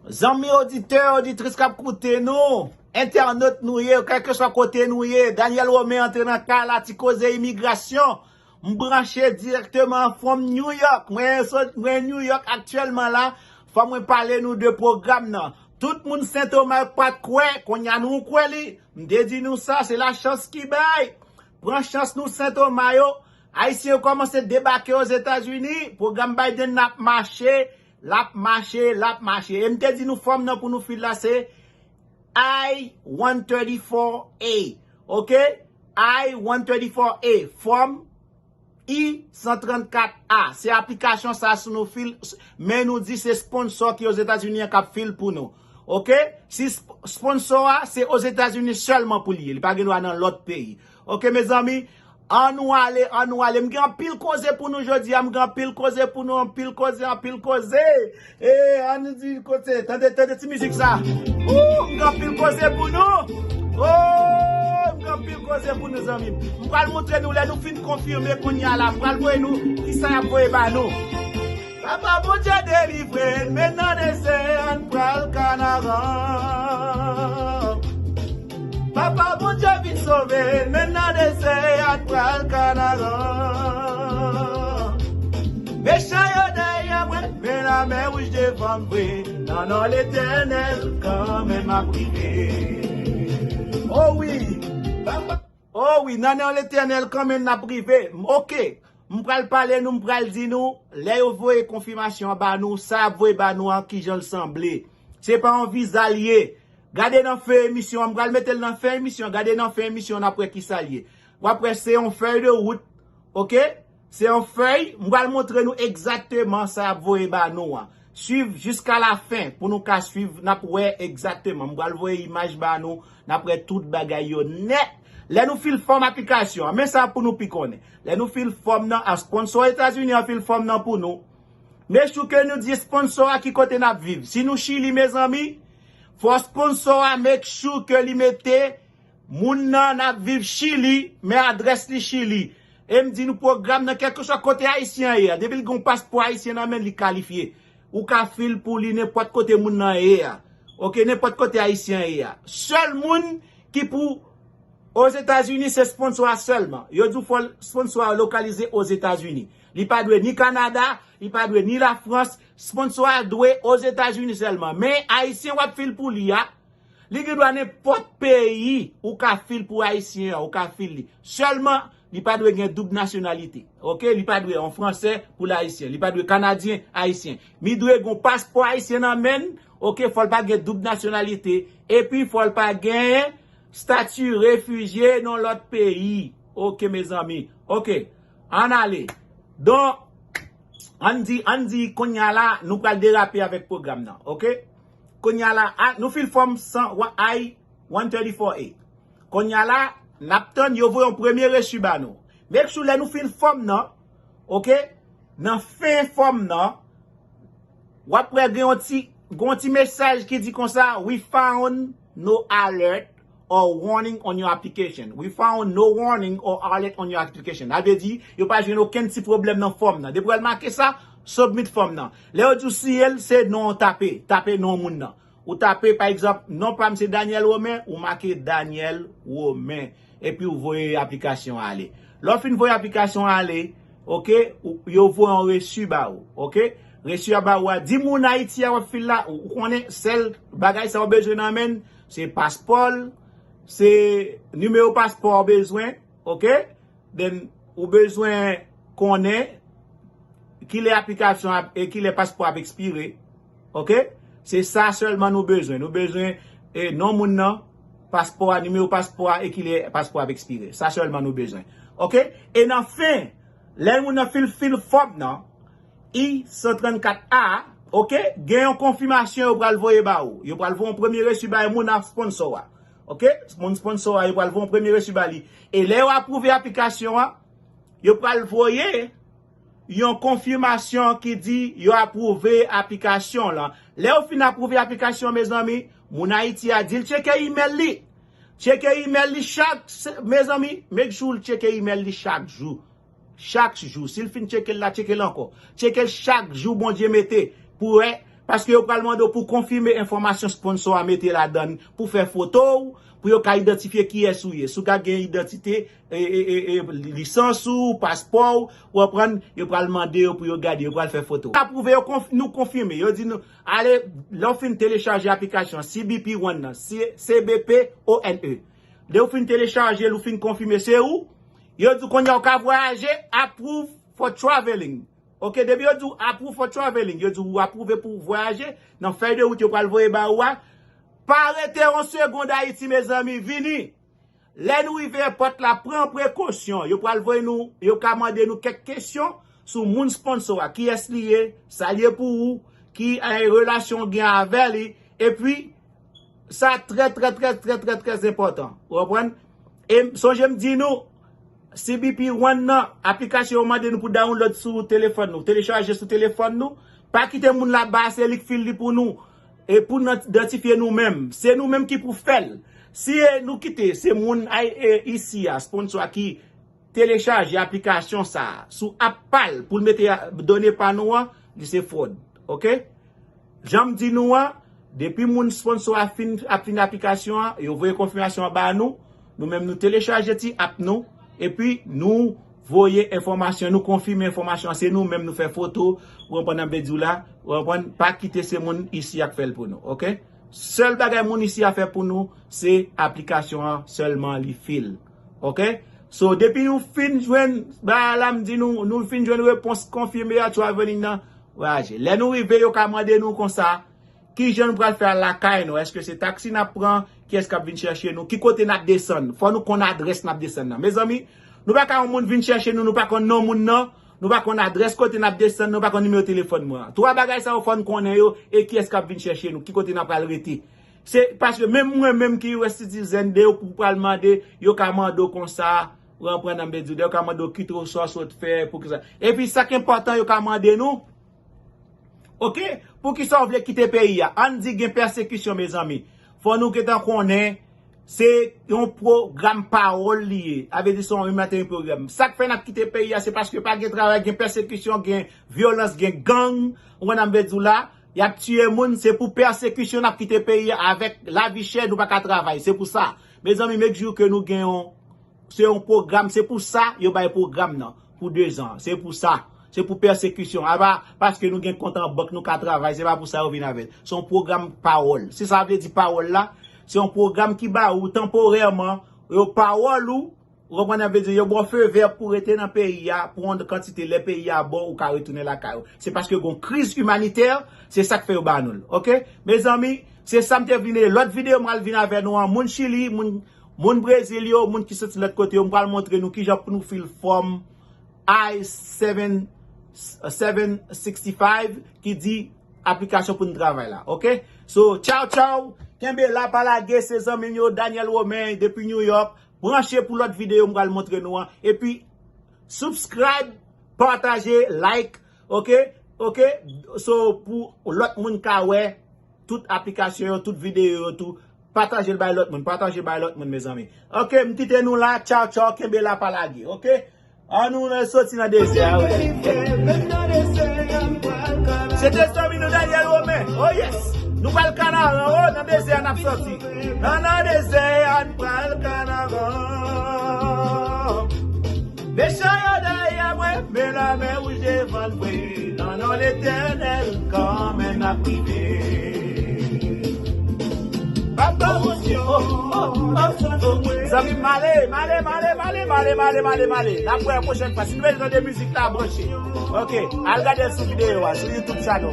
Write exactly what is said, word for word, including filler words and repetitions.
Zanmi oditè, oditris k ap koute nou, entènot nou ye, kèlkeswa kote nou ye, Daniel Romain antre nan kay la, ti koze imigrasyon. M branche dirèkteman from New York. Mwen, so- mwen New York aktyèlman la. Fò mwen pale nou de pwogram nan. Tout moun Sentoma yo pa t kwè, kounye a nou kwè li. M te di nou sa, se lachans ki bay. Pran chans nou Sentoma yo. Ayisyen yo kòmanse debake Ozetazini. Pwogram Biden n ap mache. L ap mache, l ap mache. E m te di nou fòm nan pou nou fil la se I one thirty-four A. Oke? I one thirty-four A. Fòm I san trannkat A. Se aplikasyon sa sou nou fil, men nou di se sponsò ki Ozetazini an k ap fil pou nou. Oke? Si sp- sponsò a, se Ozetazini sèlman pou li ye. Li pa gen dwa nan lòt peyi. Oke, mezanmi? An nou ale, an nou ale. M gen anpil koze pou nou jodi a. M gen anpil koze pou nou, anpil koze, anpil koze. E, an nou di kote. Tande, tande ti mizik sa. Ooh, m gen anpil koze pou nou. Oh, m gen anpil koze pou nou, zanmi m. M pral montre nou lè nou fin konfime kounye a la. M pral voye nou kisa y ap voye ba nou. Papa Bondye delivre n, men nan dezè a n pral Kanaran. Papa Bondye vin sove n, men nan dezè a n pral Kanaran. Mechan yo dèyè mwen, men lamè wouj devan m vre. Nan non Letènèl, kanmenm m ap rive. Oh wi, papa. Oh wi, nan non Letènèl, kanmenm n ap rive. Oke. M pral pale nou, m pral di nou, lè yo voye konfimasyon an ba nou, sa y ap voye ba nou an, kijan l sanble. Se pa yon viza l ye. Gade nan fen emisyon an, m pral mete l nan fen emisyon an, gade nan fen emisyon an, n ap wè kisa l ye. W ap wè se yon fèy de wout, oke? Se yon fèy, m pral montre nou egzakteman sa y ap voye ba nou an. Swiv jiska lafen pou nou ka swiv, n ap wè egzakteman. M pral voye imaj ba nou, n ap wè tout bagay yo nèt. Lè nou fil fòm aplikasyon an, men sa pou nou pi konnen. Lè nou fil fòm nan, a sponsò Etazini an fil fòm nan pou nou. Make sure ke nou di sponsò a ki kote n ap viv. Si nou Chili, mezanmi, fò sponsò a make sure ke li mete moun nan ap viv Chili, men adrès li Chili. E m di nou pwogram nan, kèlkeswa kote Ayisyen an ye a, depi l gen yon paspò ayisyen nan men l, li kalifye. Ou ka fil pou li nenpòt kote moun nan ye a. Oke, nenpòt kote Ayisyen an ye a. Sèl moun ki pou Ozetazini, se sponsò a sèlman. Yo di w fò l- sponsò a lokalize Ozetazini. Li pa dwe ni Kanada, li pa dwe ni Lafrans. Sponsò a dwe Ozetazini sèlman. Men Ayisyen w ap fil pou li a, li gen dwa nenpòt peyi ou ka fil pou Ayisyen an, ou ka fil li. Sèlman, li pa dwe gen doub nasyonalite. Oke? Li pa dwe yon Fransè pou l Ayisyen. Li pa dwe Kanadyen, Ayisyen. Li dwe gen yon paspò ayisyen nan men l. Oke? Fò l pa gen doub nasyonalite. Epi, fò l pa gen stati refijye nan lòt peyi. Oke, mezanmi. Oke. Ann ale. Donk, ann di, ann di, kounye a la, nou pral derape avèk pwogram nan. Oke? Kounye a la, a, nou fil fòm san, wa- I one thirty-four A. Kounye a la, n ap tann yo voye yon premye resi ba nou. Make sure lè nou fil fòm nan, oke, nan fen fòm nan, w ap wè gen yon ti, gen yon ti mesaj ki di konsa, "We found no alert or warning on your application." "We found no warning or alert on your application." Sa vle di, yo pa jwenn okenn ti pwoblèm nan fòm nan. Depi w wè l make sa, submit fòm nan. Lè yo di w siyen l, se non w tape. Tape non moun nan. Ou tape, pa egzanp, non pa m se Daniel Romain, ou make Daniel Romain. Epi ou voye aplikasyon an ale. Lè w fin voye aplikasyon an ale, oke, ou- yo voye yon resi ba ou, oke? Resi a ba ou a, di moun Ayiti a w ap fil la, ou ou konnen sèl bagay sa w bezwen nan men l, se paspò l, se nimewo paspò w bezwen, oke? Then, ou bezwen konnen kilè aplikasyon ap, e kilè paspò ap ekspire. Oke? Se sa sèlman nou bezwen. Nou bezwen, e, non moun nan, paspò a, nimewo paspò a, e kilè paspò ap ekspire. Sa sèlman nou bezwen. Oke? E nan fen, lè moun nan fil, fil fòm nan, I san trannkat A, oke? Gen yon konfimasyon yo pral voye ba ou. Yo pral voye yon premye resi ba moun nan sponsò a. Oke? Moun sponsò a, yo pral voye yon premye resi ba li. E lè yo apwouve aplikasyon an, yo pral voye yon konfimasyon ki di yo apwouve aplikasyon lan. Lè yo fin apwouve aplikasyon, mezanmi, moun Ayiti a di l tcheke imèl li. Tcheke imèl li chak, se- mezanmi, make sure l tcheke imèl li chak jou. Chak jou. Si l fin tcheke l la, tcheke l ankò. Tcheke l chak jou Bondye mete pou wè Paske yo pral mande w pou konfime enfòmasyon sponsò a mete ladan l, pou fè foto w, pou yo ka idantifye kiyès ou ye. Si w ka gen idantite, e, e, e, e, lisans ou, paspò w, w konprann, yo pral mande yo pou yo gade, yo pral fè foto. Apwouve, yo konf-, nou konfime. Yo di nou, ale, lè w fin telechaje aplikasyon C B P One nan, C-, C B P O N E. Lè w fin telechaje l, ou fin konfime se ou, yo di w kounye a w ka vwayaje, approve for traveling. Ok, depi yo di w approve for traveling, yo di w apwouve pou vwayaje, nan fèy de wout yo pral voye ba ou a, pa rete yon segonn Ayiti, mezanmi, vini. Lè nou rive èpòt la, pran prekosyon. Yo pral voye nou, yo ka mande nou kèk kesyon sou moun sponsò a, kiyès li ye, sa l ye pou ou, ki, eh, relasyon w gen avè li, epi sa trè, trè, trè, trè, trè, trè enpòtan. Ou konprann? E m, sonje m di nou, C B P One nan, aplikasyon yo mande nou pou download sou telefòn nou, telechaje sou telefòn nou. Pa kite moun la ba, se li k fil li pou nou. E pou n idantifye nou menm. Se nou menm ki pou fè l. Si, e, nou kite, se moun ay, e, isi a, sponsò a ki telechaje aplikasyon sa a sou app pa l pou l mete a, done pa nou an, li se fwòd. Ok? Jan m di nou an, depi moun sponsò a fin, ap fin aplikasyon an, yo voye konfimasyon an ba nou, nou menm nou telechaje ti app nou, epi nou voye enfòmasyon, nou konfime enfòmasyon an, se nou menm nou fè foto, ou konprann sa m vle di w la, ou konprann, pa kite se moun isi a k fè l pou nou, ok? Sèl bagay moun isi a fè pou nou, se aplikasyon an sèlman li fil. Ok? So, depi nou fin jwenn bagay la, m di nou, nou fin jwenn repons konfime a, traveling nan, vwayaje. Lè nou rive, yo ka mande nou konsa, ki jan nou pral fè al lakay nou? Èske se taksi n ap pran? Kiyès k ap vin chèche nou? Ki kote n ap desann? Fò nou konn adrès n ap desann nan. Mezanmi, nou pa ka yon moun vin chèche nou, nou pa konn non moun nan, nou pa konn adrès kote n ap desann, nou pa konn nimewo telefòn mwen an. Twa bagay sa yo fò n konnen yo, e kiyès k ap vin chèche nou, ki kote n ap pral rete. Se paske menm mwen menm ki U S citizen, de yo pou pral mande, yo ka mande w konsa, ou konprann sa m vle di w, de yo ka mande w kite w sa w sot fè, poukisa. Epi sa k enpòtan, yo ka mande nou, ok, poukisa w vle kite peyi a? Ann di gen pèsekisyon, mezanmi. Fò nou gentan konnen, se yon pwogram pawòl li ye. Sa vle di se yon humanitarian program. Sa k fè n ap kite peyi a, se paske pa gen travay, gen pèsekisyon, gen vyolans, gen gang, ou konprann sa m vle di w la, y ap tiye moun, se pou pèsekisyon n ap kite peyi a avèk lavi chè, nou pa ka travay. Se pou sa. Mezanmi, make sure ke nou gen yon, se yon pwogram, se pou sa yo bay pwogram nan, pou dezan. Se pou sa. Se pou pèsekisyon. A pa paske nou gen kont an bank, nou ka travay, se pa pou sa yo vin avè l. Se yon pwogram pawòl. Se sa vle di pawòl la. Se yon pwogram ki ba ou tanporèman, yo pawòl ou, ou konprann sa m vle di, yo ba w feu vert pou rete nan peyi a, pou yon kantite lè peyi a bon, ou ka retounen lakay ou. Se paske gon kriz imanitè, se sa k fè yo ba nou l. Ok? Mezanmi, se sa m te vin, lòt videyo m pral vin avè nou an, moun Chili, moun, moun Brezil yo, moun ki soti lòt kote yo, m pral montre nou kijan pou nou fil fòm I seven, seven sixty-five ki di aplikasyon pou n travay la. Ok? So, tchaw, tchaw. Kenbe la, pa lage, se zanmi n yo, Daniel Romain, depi New York. Branche pou lòt videyo m pral montre nou an. Epi, subscribe, pataje, like. Ok? Ok? So, pou lòt moun ka wè tout aplikasyon yo, tout videyo yo tou. Pataje l bay lòt moun, pataje l bay lòt moun, mezanmi. Ok, m kite nou la, tchaw, tchaw, kenbe la, pa lage, ok? An nou nan soti nan dezè a, wi. Se te zanmi nou Daniel Romain, oh yes! Nou pral Kanaran, oh, nan dezè a n ap soti. Nan, nan dezè a n pral Kanaran. Mechan yo dèyè mwen, men lame wouj devan mwen. Nan non Letènèl, kanmenm n ap rive. Pa pran pwomosyon. Zanmi m, male, male, male. N ap wè pwochèn fwa. Si nou vle tande mizik la, branche. Ok, al gade l sou videyo a, sou YouTube channel.